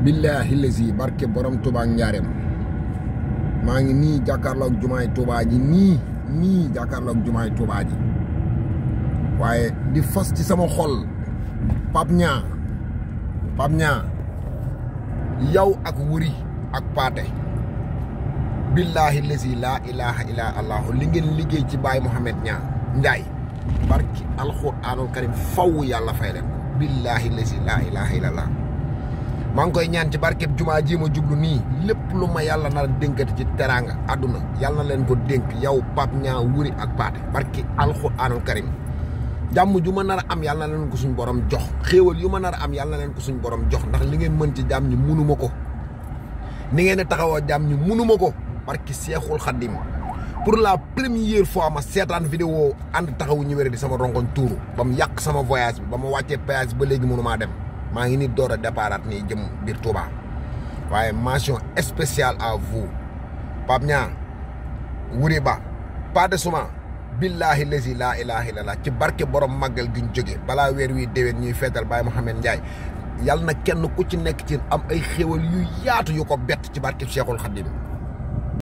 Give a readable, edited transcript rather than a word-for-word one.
billahi lazi barke borom Touba Njaareem maa ngi nii jàkkaarloog jumaay Touba ji nii jàkkaarloog jumaay Touba ji waaye di fas ci sama xol Pape Niang yow ak Wuri ak Paate billahi lazi laa ilaha illa allahu li ngeen liggéey ci Baye Mouhamed Niang Ndiaye barki alxuraanul karim faw yàlla fay leen billahi lazi laa ilaha illa allah maa ngi koy ñaan ci barkeb jumaa ji ma jublu nii lépp lu ma yàlla nar a dénkati ci teraanga àdduna yàlla na leen ko dénk yow Pape Niang Wuri ak Paate barki alxuraanul karim jàmm ju ma nar a am yàlla na leen ko suñ borom jox xéewal yu ma nar a am yàlla na leen ko suñ borom jox ndax li ngeen mën ci jàmm ñi munuma ko ni ngeen di taxawoo jàmm ñi munuma ko barki Seexul Xaddim pour la première fois ma seetaan vidéo ànd taxawu ñu wér di sama rongoñ tuuru ba mu yàq sama voyage bi ba ma wàccee péage ba léegi mënumaa dem maa ngi ni door a départ nii jëm biir Touba waaye mention spéciale à vous Pape Niang Wuri Ba Paate Suma billahi lazi laa ilaha illallah ci barke borom màggal gi ñu jógee balaa weer wi déwén ñuy feetal Baye Mouhamed Ndiaye yàlla na kenn ku ci nekk ci am ay xéwal yu yaatu yu ko bett ci barke Cheikhul Khadim